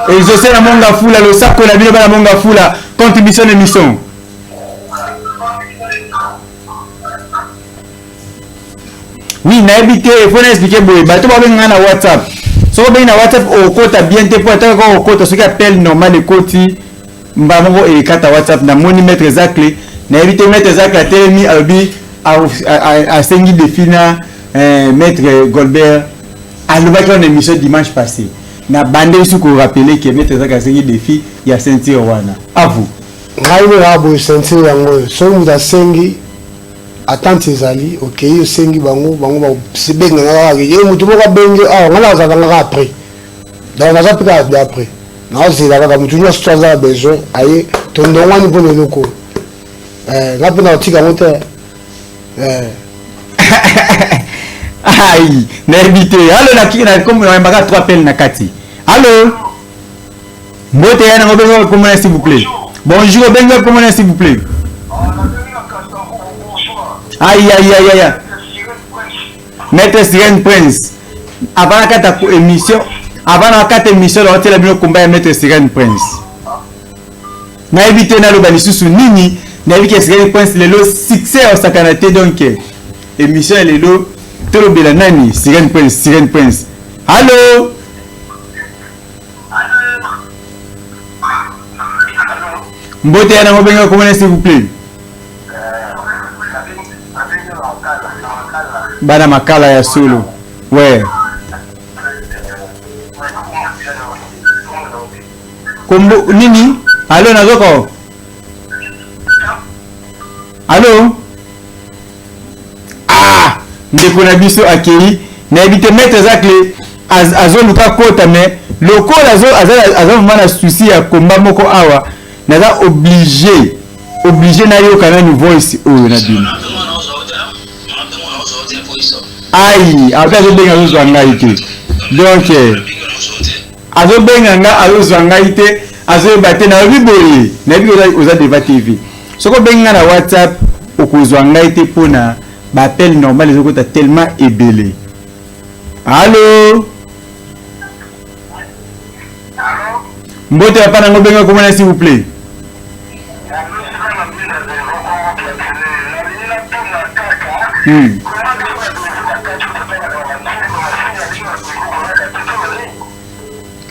S1: Exaucé na Monga Fula, losako na bino bana Monga Fula, contribution na émission. Oui, nayebi te, faut na expliquer boye: bato babenga na WhatsApp, soki obengi na WhatsApp okota bien te, po ataka kaka okota soki appel normal ekoti mbala moko ekata WhatsApp. Namoni maître Zacle, nayebi te, maître Zacle atelemi, alobi asengi défi na maître Goldberg. Alobaki wana émission dimanche passé, na bande biso korappeler ke maître Zacle asengi défi ya ceinture wana. À vous.
S3: Ngai nde kaka boye, ceinture yango oyo, soki moto asengi, attente ezali, okei osengi bango, bango babenganga kaka ye motu moko abengi awa, ngai nazalaka kaka après, donc naza mpe kaka de après, naozela kaka motu nyonso to aza na besoin aye, tondongwani mpona eloko oyo. Ngai mpe nakotika yango te.
S1: Ai, nayebi te. Allo, nayambaka trois appel na kati. Allo, mbote ya nango, benga komona s'il vous plaît. Bonjour, benga komona s'il vous plaît. Aïe aïe aïe aïe, maître Sirène Prince, avant na kata émission, avant na kata émission, naotiela bino komba ya maître Sirène Prince. Nayebi te naloba lisusu nini. Nayebi ke Sirène Prince lelo succès ya osakana te. Donc émission ya lelo tolobela nani? Sirène Prince, Sirène Prince. Allo, mbote ya nango, benga komona s'il vous plaît. Bana Makala ya solo, ouais. Kombo nini? Allo, nazoko. Allo, ah, ndeko na biso akei, nayebi te. Maître Zacle azoluka kota, mais lokola aza vraiment na souci ya komba moko awa, naza obligé nayoka nani voice oyo na bino. Ai, ape azobenga, azozwa ngai te. Donc azobenga nga, azozwa ngai te, azoyeba te. Nalobi boye, nayebi oza deva TV, soki obengi nga na WhatsApp okozwa ngai te mpona baappel normal ezokota tellement ebele. Allo, mbote papa nango, obenga komona s'il vous plaît?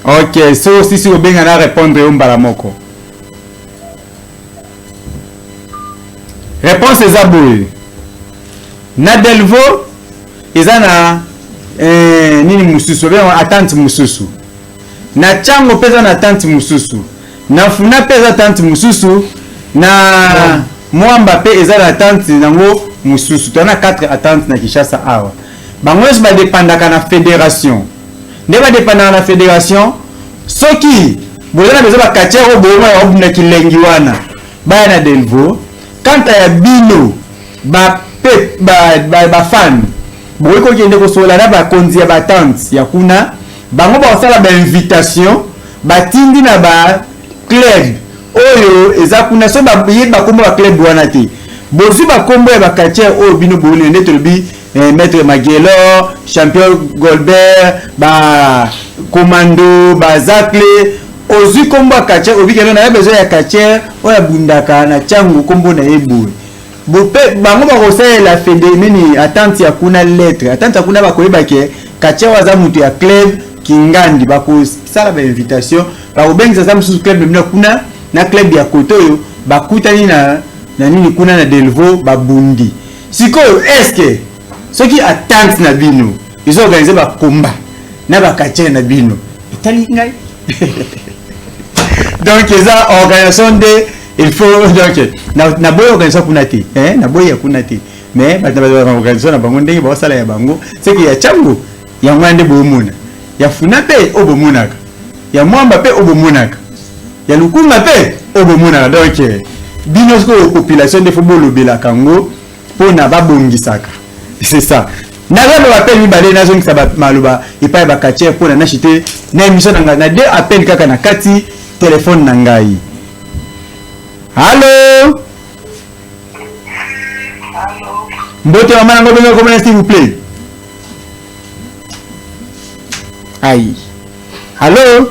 S1: Ok, so osisi kobenga na répondre yo mbala moko. Réponse eza boye: na Delvo eza na nini mosusu obenga attente mosusu, na Tshangu mpe eza na attente mosusu, na Funa mpe eza tente mosusu, na Mwamba mpe eza na tente nango mosusu. Toza na 4 attente na Kinshasa awa. Bango nyonso badépendaka na fédération. Nde badépendaka na fédération. Soki boza na besoin bacatcheurs oyo boyoma ya obunda kilengi wana, baya na Delvo. Kanta ya bino bafan, bokoki kokende kosolola na bakonzi ya batente ya kuna. Bango bakosala bainvitation, batindi na baclub oyo eza kuna. So bayebi bakombo baclub wana te, bozwi bakombo ya bacatcheurs oyo bino bolinga. Nde tolobi maître Magelor, champion Golbert, bacommando, bazacle. Ozwi kombo ya catcheur, obikeno na ye besoin ya catcheur oyo abundaka na Tshangu, kombo na ye boye. Bope bango bakosalela fede nini, attente ya kuna, lettre attente ya kuna. Bakoyeba ke catcheur oyo aza moto ya club Kingandi, bakosala bainvitation, bakobengisa aza mosusu club na bino kuna na club ya kote oyo bakutani na nini kuna na Delvo, babundi. Sikoyo est-ce soki attente na bino ezoorganiser bakomba na bacatcheurs na bino, etali ngai? Donc eza organisation nde il faut. Donc naboyi organisation kuna te, naboyi ya kuna te, mais bato na organisation na bango ndenge baosala ya bango. Seke ya Tshangu yango wana nde bomona, ya Funa mpe oyo bomonaka, ya Mwamba mpe oyo bomonaka, ya Lukunga mpe oyo bomonaka. Donc bino sikoyo population nde faut bolobelaka yango mpona babongisaka. C'est ça. Nazaloba appel mibale, nazongisa maloba epai ya bacatcheurs mpona nachite na émission na ngai na deux appel kaka na kati telefone na ngai. Allo, mbote mama nango, benga komona s'il vous plaît? Ai, allo,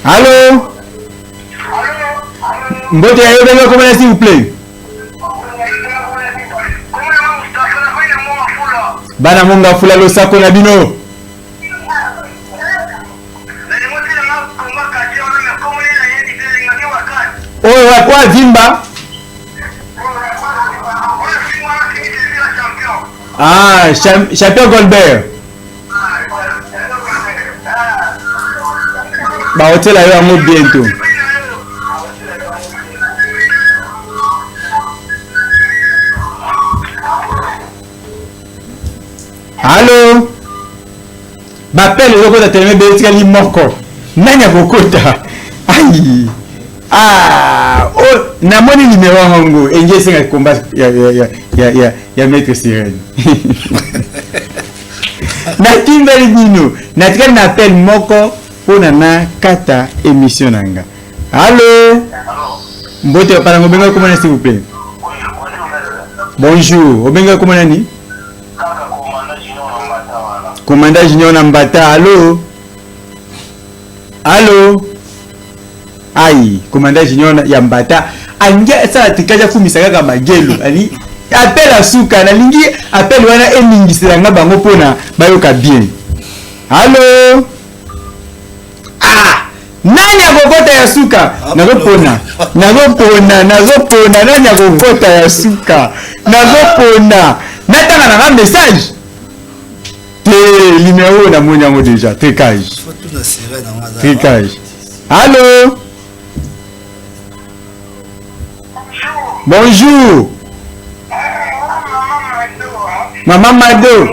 S1: allo, mbote ya yo, benga komona s'il vous plaît? Bana Monga Fula, losako na bino. Oyo wapo avimba? Ah, champion Goldberg, baotiela yo yango bientôt. Allo, baappel ezokota teleme ebele. Etikali moko, nani akokota? Ai, ah, oh, namoni numero yango engi esenga komba ya maître Sirène. Natimbeli bino, natikali na appel moko mpona na kata émission na nga. Allo, mbote papa nango, obenga komona s'il vous plaît? Bonjour, obenga komona nani? Commandant Junior na Mbata. Allo, allo, ai, commandant Junior ya Mbata alingi asala tricage, akumisa kaka Magelo. Ali appel asuka, nalingi appel wana eningisela nga bango mpona bayoka bien. Allo, ah, nani akokota ya suka? Nazopona, nazopona, nazopona. Nani akokota ya suka? Nazopona, natanga nanga message te. Numéro namoni yango déjà, tricage, tricage. Allo, bonjour mama Mado.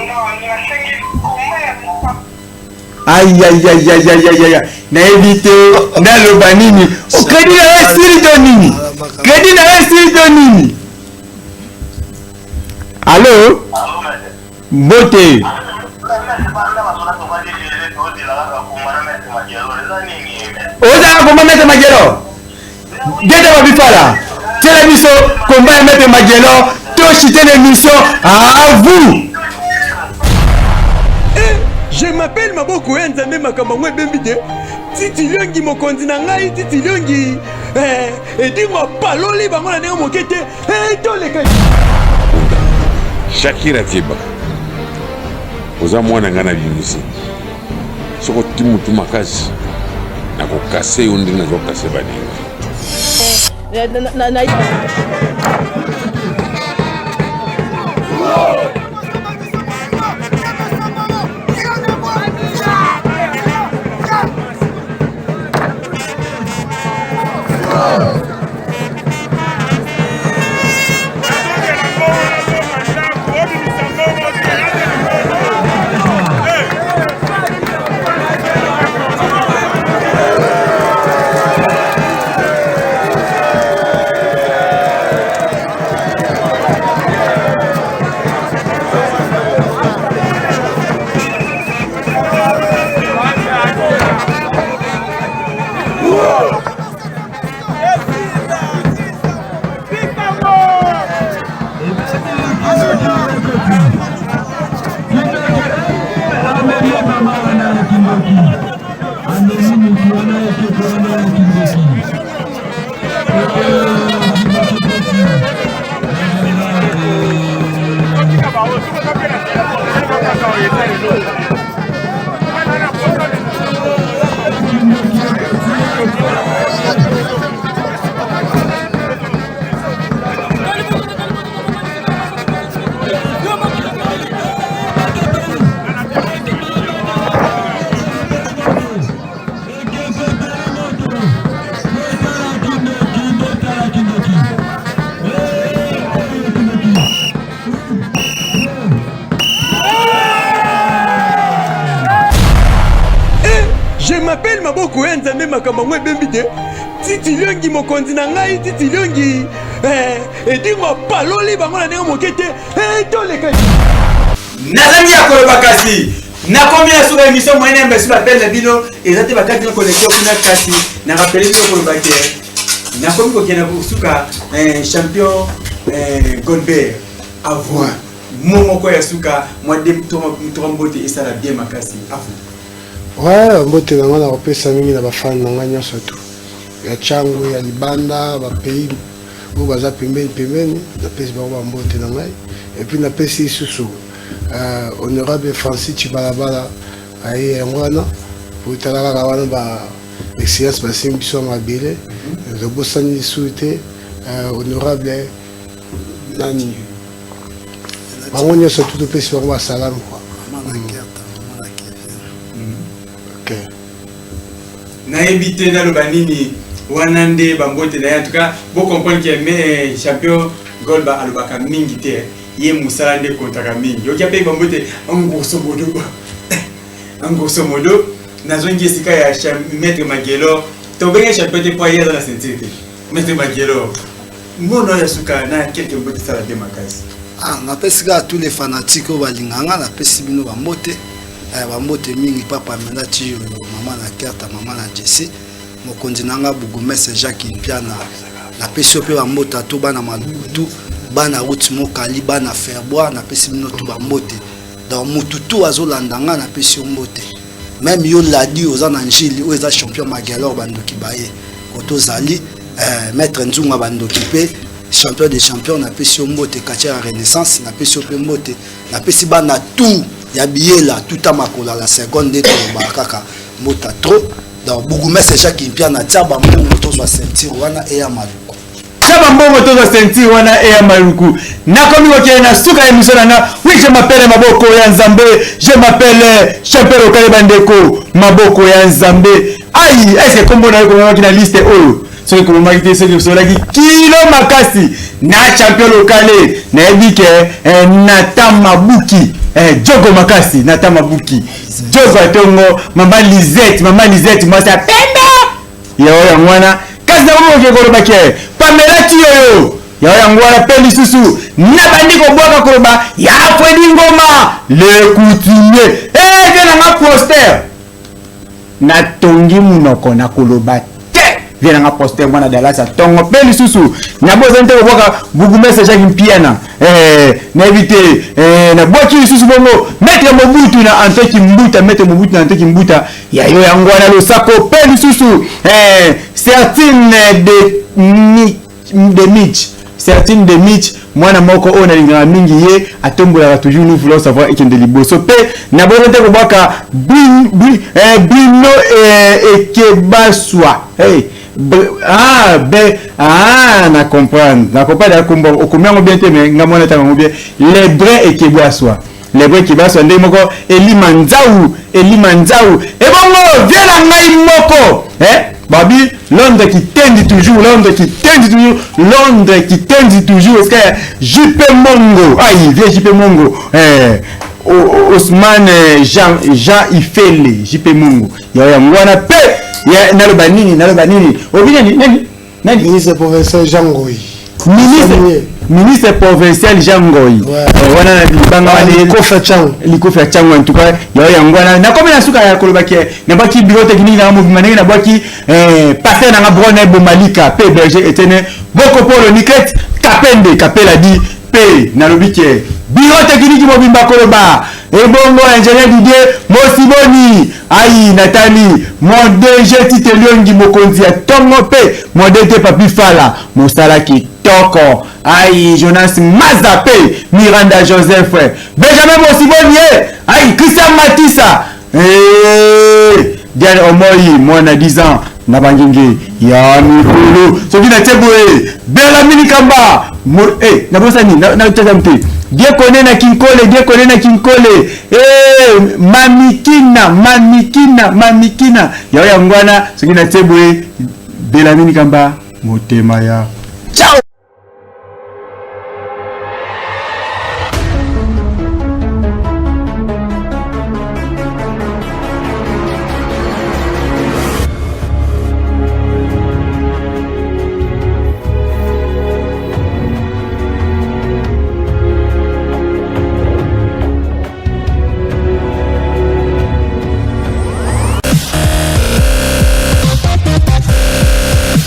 S1: Ayayayayayaya, nayebi te naloba nini. Crédit na yo esili to nini? Crédit na yo esili to nini? Allo. Mbote. Ozala komba Maître Magelor. Gete Babifala. Tiela biso komba ya Maître Magelor. Toshite l'émission à vous.
S4: Eh, je m'appelle Maboko ya Nzambe makambo yango ebembi te. Titi Liongi mokonzi na ngai Titi Liongi. Eh, edingo apaloli bango na ndenge moke te. Eh, toleka.
S5: Shakira keba. Oza mwana ngai na bimisi. Soki oti mutu makasi nakokase yo ndenge nazokase baninga.
S6: Na, na, na, Je m'appelle Maboko ya Nzambe makambo yango ebembi te. Titi Liongi mokonzi na ngai Titi Liongi eh, edingo apaloli bango na ndenge moke te eh, toleka.
S1: Nazangi ya koloba kasi nakomi na suka émission moyenne ya mbesi bapele na bino eza te bakati na connexion kuna kasi na rappele bino koloba ke nakomi kokende kosuka eh, champion eh, Goldberg à vous mot moko ya suka mwa de trois mbote esala bien makasi à vous.
S3: Ouais, mbote na nga nakopesa mingi na bafani na nga nyonso tu ya Tshangu ya libanda bapays oyo baza pembeni pembeni, napesi bango bambote na ngai epuis napesi lisusu euh, honorable Francis Tshibalabala aye yango wana po tala kaka wana ba excellence basimbi biso ya mabele tobosani lisusu te euh, honorable nani bango nyonso tu topesi bango basalamu kua ok
S1: Nayebi te naloba nini wana nde bambote na ye en tout cas bo comprendre que mais champion Golba alobaka mingi te ye musala nde kontaka mingi oki ape bambote en grosso modo en grosso modo nazongi esika ya maître Magelor tobenge champion te po ye aza na ceinture te maître Magelor mono ya suka na quelques mbote sala bien makasi.
S2: Ah, napesi kaka tous les fanatiques oyo balinga nga, napesi bino bambote eh, bambote mingi papa Mela Tiyo, mama na Kerta, mama na Jesse, mokonzi na nga bourgmestre Jacques Mpiana, napesi yo mpe bambote tu bana Maluku tu bana route Mokali, bana Ferbois, napesi bino tu bambote. Donc mutu tu azolanda nga, napesi yo mbote. Même yo Ladi oza na Njili oyo eza champion Magelor bandoki baye koto ozali eh, maître Nzunga bandoki mpe champion des champions, napesi yo mbote quartier ya Renaissance, napesi yo mpe mbote, napesi bana tout ya biyela tout makola la seconde nde tolobaka kaka mbota trop. Donc bourgmestre Jacques Mpiana tia bambongo tozwa ceinture wana eya Maluku.
S1: Tia bambongo tozwa ceinture wana eya Maluku. Nakomi kokende na suka ya émission na nga. Oui, je m'appelle Maboko ya Nzambe. Je m'appelle Champion Lokale bandeko. Maboko ya Nzambe. Aïe, est-ce que kombo na yo komamaki na liste oyo? Soki komamaki te, soki osolaki kilo makasi na champion lokale, nayebi ke eh, Nathan Mabuki eh, jogo makasi Nathan Mabuki jogo atongo mama Lisette, mama Lisette mwasi ya pembe yayo yango wana kasi nakomi koke koloba ke Pamela Tiyoyo. Ya yango wana mpe lisusu nabandi kobwaka koloba ya Fredi Ngoma le coutumier. Eh, vie na nga Proster, natongi munoko na koloba te. Vie na nga Proster, mwana Dallas ya tongo. Mpe lisusu nabozani te kobwaka bourgmestre Jacques Mpiana. Nayebi te, nabwaki lisusu bongo maître Mobutu na Anteki Mbuta, maître Mobutu na Anteki Mbuta. Ya yo yango wana, losako. Mpe lisusu Certine de Mitch, Certine de Mitch, mwana moko oyo nalingaka mingi, ye atombolaka toujours Nous voulons savoir ekende liboso. Mpe naboni te kobwaka Brino Ekebaswa. Hey. Ah, be, ah, na comprendre, na comprendre ya kombo okomi yango bien te, mais nga mwana tanga yango bien. Lebrun Ekebaswa, Lebrun Ekebaswa, ndenge moko Elima Nzau, Elima Nzau. Ebongo vie na ngai moko, eh? Babi Londres kitendi toujours, Londres kitendi toujours, Londres kitendi toujours. Esika ya JP Mongo, ai vie JP Mongo, eh, Osman Jean, Jean Ifele, JP Mongo. Ya yango wana mpe naloba nini, naloba nini, obi nani, nani, nani?
S3: Ministre provincial Jean Ngoy.
S1: Ministre provincial Jean Ngoy. Wana na libanga wana.
S3: Likofi ya Chango.
S1: Likofi ya Chango. En tout cas, yayo yango wana, nakomi na suka ya koloba ke nabwaki bureau technique nanga mobima, ndenge nabwaki pasteur nanga Brone Bomalika mpe berger Etienne Boko Polo Niket Kapende Kapela di. Mpe nalobi ke bureau technique mobimba koloba ebongo ingénieur Didier Mosiboni, ai Natali, mon DG Tite Liongi, mokonzi ya ntongo, mpe mon DT Papi Fala, mosala kitoko, ai Jonas Maza mpe Miranda Joseph, Benjamin Mosiboni ye, ai Christian Matisa. Eh, Diane Omoi, mwana 10 ans na bangenge ya mikolo. Soki natie boye Belamini Kamba, eh, nabosani natazam te. Diekone na Kinkole, Diekone na Kinkole, eh, Mamikina, Mamikina, Mamikina. Yao yango wana, soki natie boye Belamini Kamba, motema ya ciao.